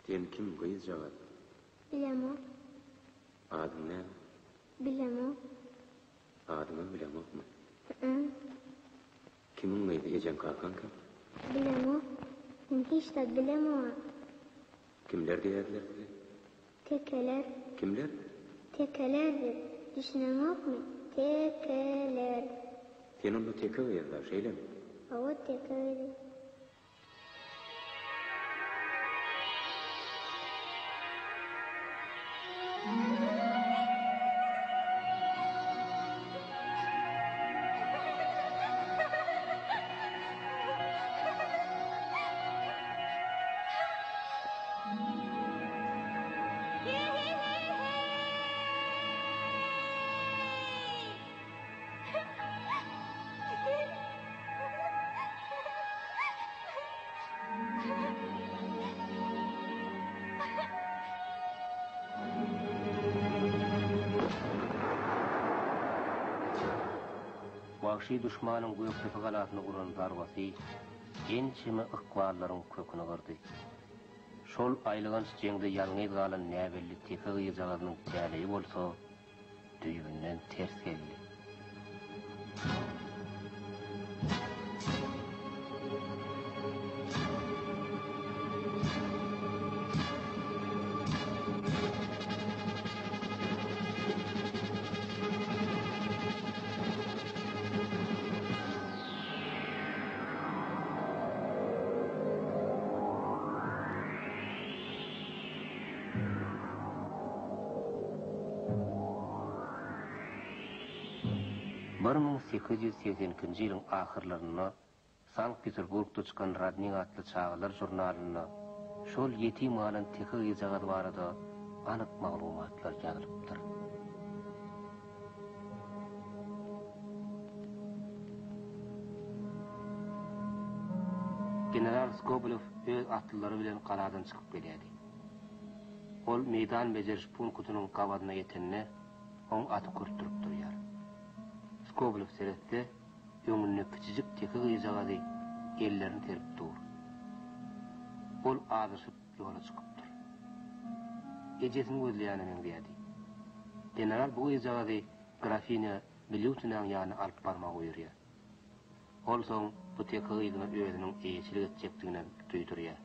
Sen kim gyzjagaz? Bilemok. Adyň näme? Bilemok. Adyňam bileňokmy? Hä-ä. Kimiň gyzy, ejeň kakaň kim? Bilemok. Men hiç zat bilemok-a. Kimler diýerdiler size? Tekeler. Kimler? Tekeler diýip, düşüneňokmy? Tekeler. Sen onda teke gyz-da, şeýlemi? Hawa, teke gyzy. Wagşy duşmanyň Gökdepe galasyna uran zarbasy ençeme ykballaryň köküni gyrdy. Şol aýylganç jeňde ýalňyz galan näbelli teke gyzjagazynyň täleýi bolsa düýbünden ters geldi. 1882-nji ýylyň ahyrlarynda Sankt-Peterburgda çykan Rodnik atly çagalar žurnalynda şol ýetim galan teke gyzjagaz barada anyk maglumatlar ýazylypdyr. General Skobelew öz atlylary bilen galadan çykyp gelýärdi. Ol meýdan bejeriş punkutynyň gabadyna ýetende, oň aty kürtdürip durýar. Skobelew seretse, öňünde kiçijik teke gyzjagazy ellerini serip dur. Ol azaşyp ýola çykypdyr. Ejesini gözleýäne meňzeýärdi. General bu gyzjagazy grafinýa Milýutinäň ýanyna alyp barmagy buýurýar. Ol soň bu teke gyzyna özüniň eýeçilik etjekdiginem duýdurýar.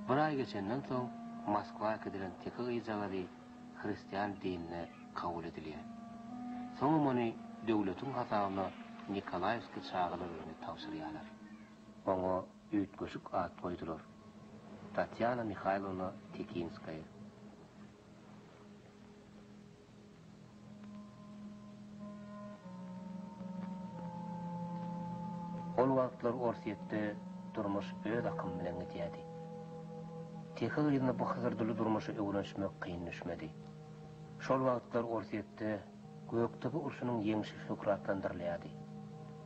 Bir aý geçenden soň Moskwa äkidilen teke gyzjagazy hristian dinine kabul edilýär. Soňam ony döwletiň hasabyna Nikolaýewskiý çagalar öýüne tabşyrýarlar. Oňa üýtgeşik at goýdular, Tatýana Mihaýlowna Tekinskaýa. Ol wagtlar Orsýetde durmuş öz akymy bilen gidýärdi. Teke gyzyna bu hysyrdyly durmuşa öwrenişmek kyn düşmedi. Şol wagtlar Orsýetde Gökdepe urşunyň ýeňşi şöhratlandyrylýardy.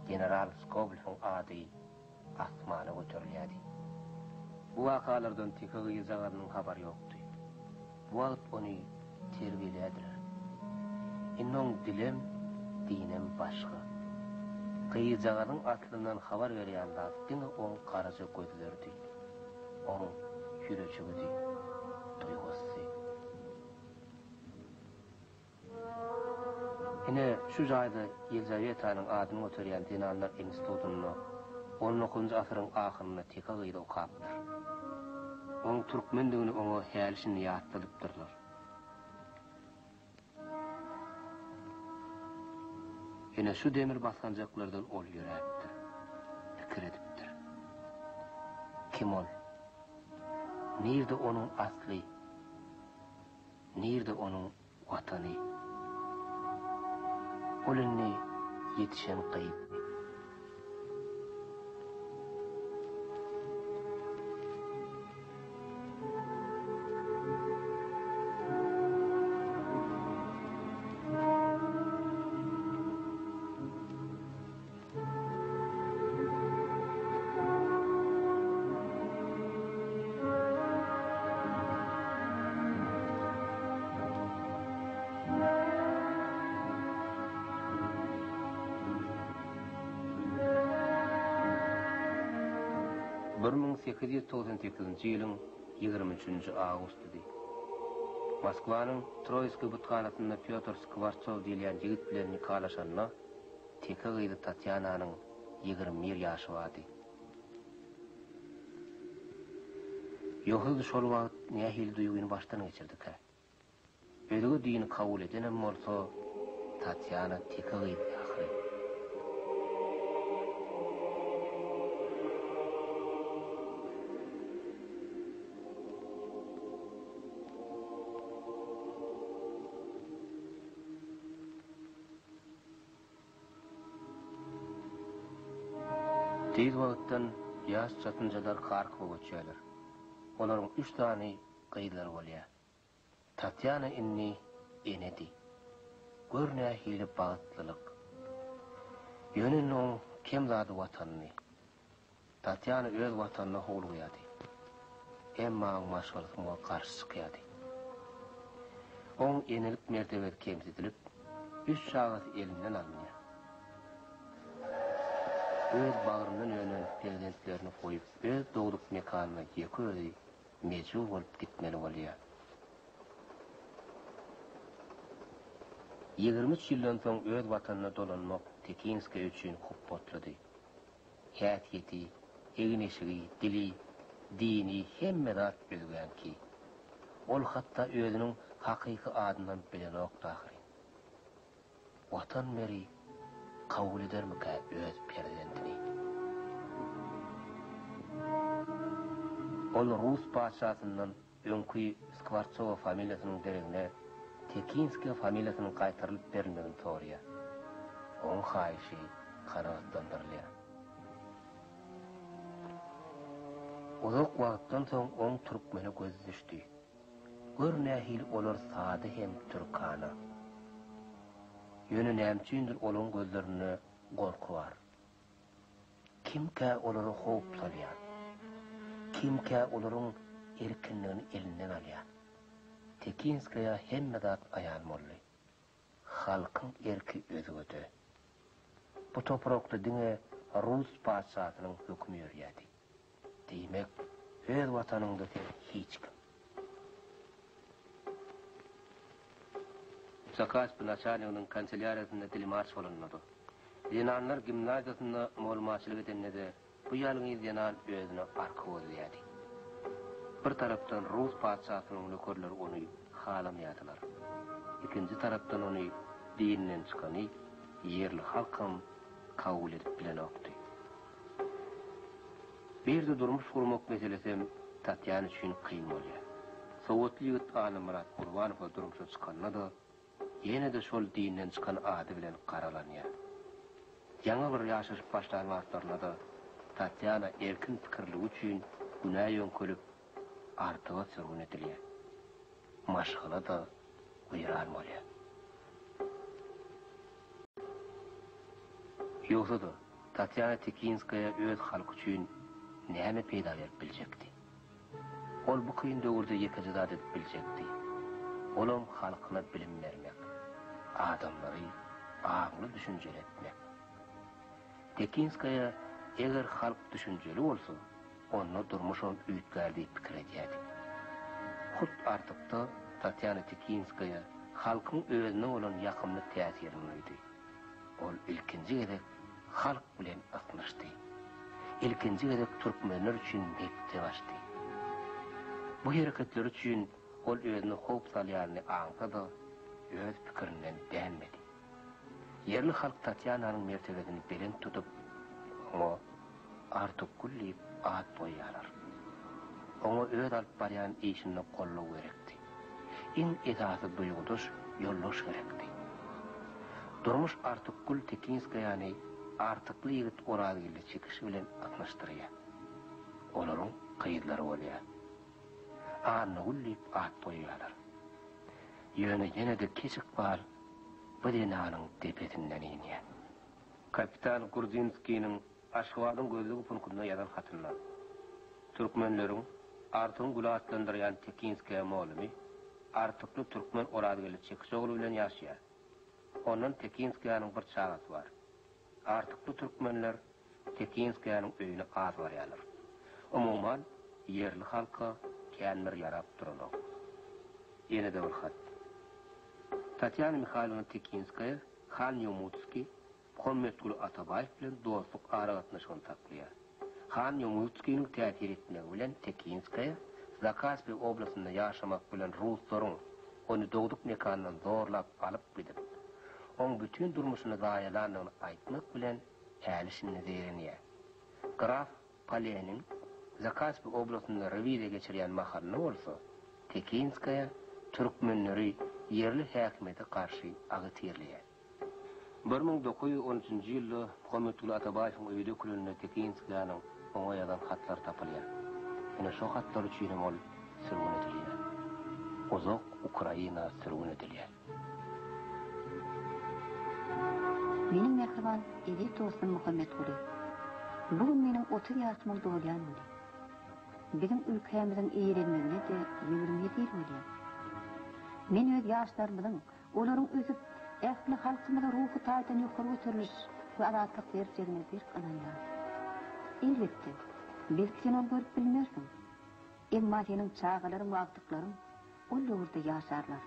General Skobelewiň ady asmana göterilýärdi. Bu wakalardan teke gyzjagazynyň habary ýokdy. Bu wagt ony terbiýeleýärdiler. Indi oň dilem, dinem başga. Gyzjagazyň aslyndan habar berýän zat diňe oň garaja gözleridi. Oň ýürejigidi, duýgusy. Ine, şu jaýda Ýelizawetanyň adyny göterýän zenanlar institutynda on dokuzynjy asyryň ahyrynda teke gyzy okapdyr. Oň türkmendigini oňa häli-şindi ýatladypdyrlar. Ine, şu demir basgançaklardan ol ýöräpdir, pikir edipdir. Kim ol? Nirde onuň asly? Nirde onuň Watany? Ol indi ýetişen gyz. 1898-nji ýylyň. 23-nji awgustdy. Moskwanyň Troýskiý buthanasynda Pýotr Skwortsow diýilýän ýigit bilen nikalaşanda teke gyzy Tatýananyň 21 ýaşy bardy. Ýogsa-da şol wagt nähili duýgyny başdan geçirdikä? Özge dini kabul edenem bolsa, Tatýana teke gyzdy ahyry. Tiz wagtdan ýaş çatynjalar Harkowa göçýärler. Olaryň üç sany gyzlary bolýar. Tatýana indi enedi. Gör nähili bagtlylyk. Ýöne indi oň kem zady Watanyny. Tatýana öz Watanyna howlugýardy. Emma oň maşgalasy muňa garşy çykýardy. Oň enelik mertebesi kemsidilip, üç çagasy elinden alynýar. Öz bagryndan önen perzentlerini goýup öz dogduk mekanyna ýeke özi mejbur bolup gitmeli bolýar. 23 ýyldan soň öz watanyna dolanmak Tekinskaýa üçin hupbatlydy. Häsiýeti, egin-eşigi, dili, dini hemme zat özgäňki. Ol hatda özüniň hakyky adynam bilenokdy ahyryn. Watan beri kabul edermikä öz perzendini? Ol rus patyşasyndan öňki Skwortsowa familiýasynyň deregine Tekinskiý familiýasynyň gaýtarylyp berilmegini soraýar. Oň haýyşy kanagatlandyrylýar. Uzak wagtdan soň oň türkmene gözi düşdi. Gör nähili olar sada hem türkana. Ýöne näme üçindir olaň gözlerinde gorky bar. Kimkä olara howp salýan? Kimkä olaryň erkinligini elinden alýan? Tekinskaýa hemme zat aýan boldy. Halkyň erki özgede. Bu toprakda diňe rus patyşasynyň hökümi ýörýärdi. Diýmek, öz watanyňda sen hiç kim. Zakaspi naçalniginiň kanselýariýasynda dilmaç bolanda-da, zenanlar gimnaziýasynda mugallymçylyk edende-de bu ýalňyz zenan özüne arka gözleýärdi. Bir tarapdan rus patyşasynyň nökerleri ony halamaýardylar. Ikinji tarapdan ony dininden çykany ýerli halkam kabul edip bilenokdy. Bu ýerde durmuş gurmak meselesem Tatýana üçin kyn bolýar. Sowatly ýigit Annamyrat Gurbanowa durmuşa çykanda-da, ýene-de şol dinden çykan ady bilen garalanýar. Ýaňy bir ýaşaşyp başlan wagtlarynda-da Tatýana erkin pikirligi üçin günä ýöňkelip, Artyga sürgün edilýär. Maşgala-da weýran bolýar. Ýogsa-da, Tatýana Tekinskaýa öz halky üçin näme peýda berip biljekdi? Ol bu kyn döwürde ýekeje zat edip biljekdi. Olam halkyna bilim bermek, adamlary aňly-düşünjeli etmek. Tekinskaýa eger halk düşünjeli bolsa, onda durmuşam üýtgär diýip pikir edýärdi. Hut Artykda Tatýana Tekinskaýa halkyň özüne bolan ýakymly täsirini duýdy. Ol ilkinji gezek halk bilen ysnyşdy. Ilkinji gezek türkmenler üçin mekdep açdy. Bu hereketleri üçin ol özüne howp salýanyny aňsa-da, öz pikirinden dänmedi. Ýerli halk Tatýananyň mertebesini belent tutup, oňa Artykgül diýip at goýýarlar. Oňa öz alyp barýan işinde goldaw gerekdi. Iň esasy duýgudaş ýoldaş gerekdi. Durmuş Artykgül Tekinskaýany artykly ýigit Orazgeldi Çekiş bilen ysnyşdyrýar. Olaryň gyzlary bolýar. Annagül diýip at goýýarlar. Ýöne ýene-de keç ykbal bu zenanyň depesinden inýär. Kapitan Grudzinskiniň Aşgabadyň gözleg punkunda ýazan hatynda, Türkmenleriň Artygyň güli atlandyrýan Tekinskaýa molumy artykly türkmen Orazgeldi Çekiçogly bilen ýaşaýar. Ondan Tekinskaýanyň bir çagasy bar. Artykly türkmenler Tekinskaýanyň öýüne az barýarlar. Umuman, ýerli halka. kän bir ýarap duranok. Ýene-de bir hat. Tatýana Mihaýlowna Tekinskaýa Han Ýomutskiý Muhammetguly Atabaýew bilen dostluk aragatnaşygyny saklaýar. Han Ýomutskiniň täsir etmegi bilen Tekinskaýa Zakaspi oblastynda ýaşamak bilen ruslaryň ony dogduk mekanyndan zorlap alyp gidip, oň bütin durmuşyny zaýalandygyny aýtmak bilen häli-şindi zeýrenýär. Graf Paleniň Zakaspi oblastynda rewiziýa geçirýän mahalynda bolsa, Tekinskaýa türkmenleri ýerli häkimiýete garşy agitirleýär. 1913-nji ýylda Muhammetguly Atabaýewiň öýi dökülende Tekinskaýanyň oňa ýazan hatlary tapylýar. Ine şo hatlar üçinem ol sürgün edilýär. Uzak Ukraina sürgün edilýär. Meniň mähriban eziz dostum Muhammetguly! Bu gün meniň 30 ýaşymyň dolýan güni. Biziň ülkämiziň eýelenmegine-de 27 ýyl bolýar. Men öz ýaşlarymyzyň, olaryň ösüp, ähli halkymyza ruhy taýdan ýokary göteriliş we azatlyk berjegine berk ynanýaryn. Elbetde, belki sen ony görüp bilmersiň. Emma seniň çagalaryň we agtyklaryň ol döwürde ýaşarlar.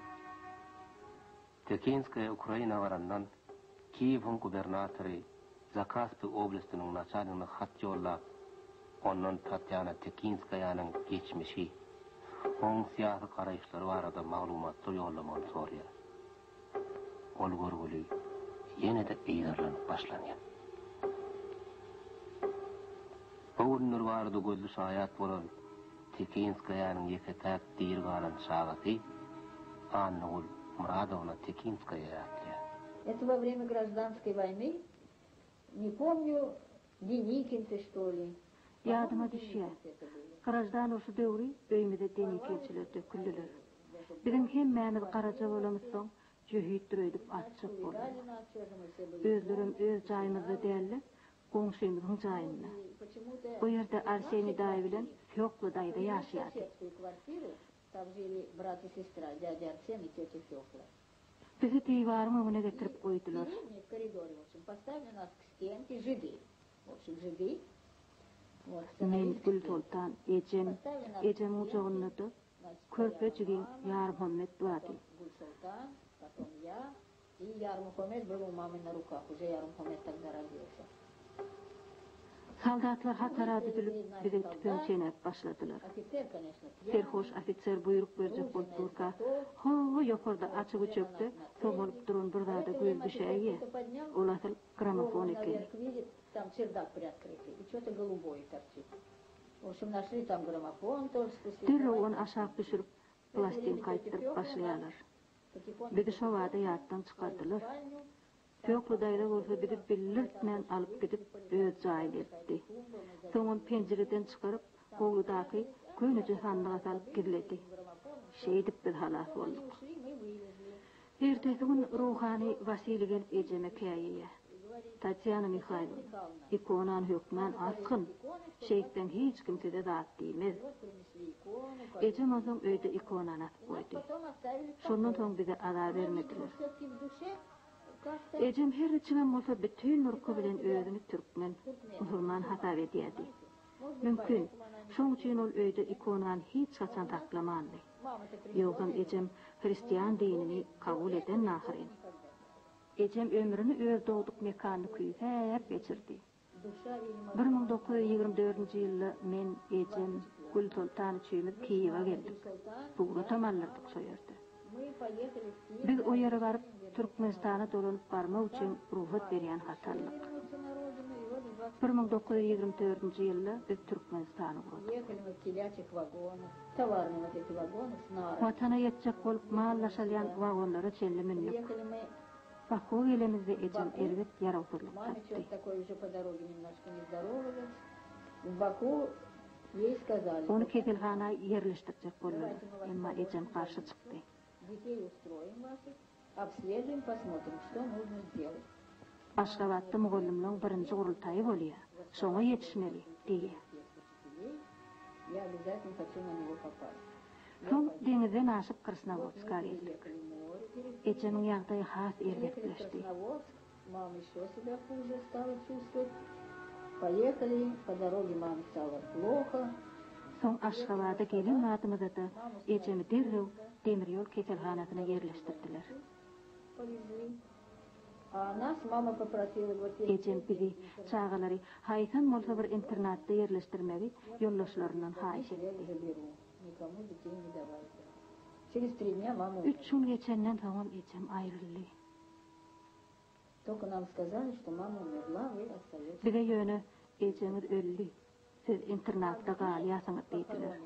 Tekinskaýa Ukraina barandan Kiýewiň gubernatory Zakaspi oblastynyň naçalnigine hat ýollap, ondan Tatýana Tekinskaýanyň geçmişi, oň syýasy garaýyşlary barada maglumatlar ýollamagyny soraýar. Ol görgüli ýene-de yzarlanyp başlanýar. Bu günler barada gözli şaýat bolan Tekinskaýanyň ýeke-täk diri galan çagasy Annagül Myradowna Tekinskaýa ýatlaýar. Это во время гражданской войны, не помню, Denikinci, что ли. Ýadyma düşýär, graždan urşy döwri öýümize denikinçiler döküldiler. Biziň hemmämiz garaja bolamyzsoň, jöhitdir öýdüp atjak boldular. Özlerem öz jaýymyzda däl-de, goňşymyzyň jaýynda. Bu ýerde Arseniý daýy bilen Fýokla daýza ýaşaýardy. Bizi diwaryň öňüne getirip goýdular. Men, Gülsoltan, ejem, ejemiň gujagynda-da körpe jigim Ýarmuhammet bardy. Soldatlar hatara düzülip, bize tüpeň çenäp başladylar. Serhoş ofiser buýruk berjek bolup durka, ho-o ýokarda açyk üçekde somalyp duran bir zada gözi düşäýýär. Ol asyl gramofon ekeni. Derrew ony aşak düşürip, plastinka aýtdyryp başlaýarlar. Bizi şo bada ýatdan çykardylar. Fýokla daýza bolsa bizi bildirtmän alyp gidip, öz jaýyna eltdi. Soňam penjireden çykaryp, howludaky köneje sandyga salyp gizledi. Şeýdip biz halas bolduk. Ertesi gün ruhany Wasiliý gelip ejeme käýeýär. Tatýana Mihaýlowna, ikonany hökman asgyn, şeýtseň hiç kim size zat diýmez. Ejem onsoň öýde ikonany asyp goýdy. Şondan soň bize azar bermediler. Ejem her niçigem bolsa bütin nurky bilen özüni türkmen, musulman hasap edýärdi. Mümkin, şoň üçin ol öýde ikonany hiç haçan saklamandy. Ýogsam ejem hristian dinini kabul eden ahyryn. Ejem ömrüni öz dogduk mekanyny küýsäp geçirdi. 1924-nji ýylda men, ejem, Gülsoltan üçimiz Kiýewe geldik. Suratam aldyrdyk şo ýerde. Biz o ýere baryp, Türkmenistana dolanyp barmak üçin rugsat berýän hat aldyk. 1924-nji ýylda biz Türkmenistana ugradyk. Watana ýetjek bolup mal daşalýan wagonlara çenli mündük. Bakuwa gelenimizde ejem erbet ýarawsyzlyk tapdy. Ony keselhana ýerleşdirjek boldular, emma ejem garşy çykdy. Aşgabatda mugallymlaň birinji gurultaýy bolýar, şoňa ýetişmeli, diýýär. Soň deňizden aşyp Krasnowodska geldik. Ejemiň ýagdaýy has erbetleşdi. Soň Aşgabada gelen badymyza-da ejemi derrew demir ýol keselhanasyna ýerleşdirdiler. Ejem bizi, çagalary haýsam bolsa bir internatda ýerleşdirmegi ýoldaşlaryndan haýyş etdi. Üç gün geçenden soňam ejem aýryldy. Bize ýöne ejeňiz öldi, siz internatda galýasyňyz diýdiler.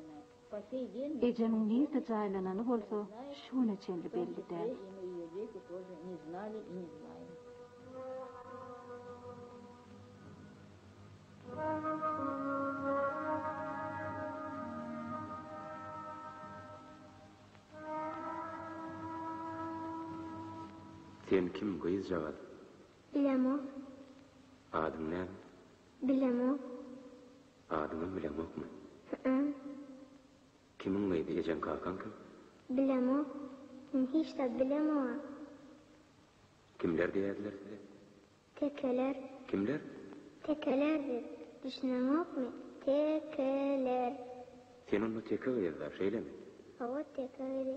Ejemiň nirde jaýlanany bolsa şu güne çenli belli däl. Sen kim gyzjagaz? Bilemok. Adyň näme? Bilemok. Adyňam bileňokmy? Hä. Kimiň gyzy, ejeň kakaň kim? Bilemok. Men hiç zat bilemogam. Kimler diýýärdiler size? Tekeler. Kimler? Tekeler diýip, düşüneňokmy? Tekeler. Sen onda teke gyz-da, şeýlemi? Hawa, teke gyzy.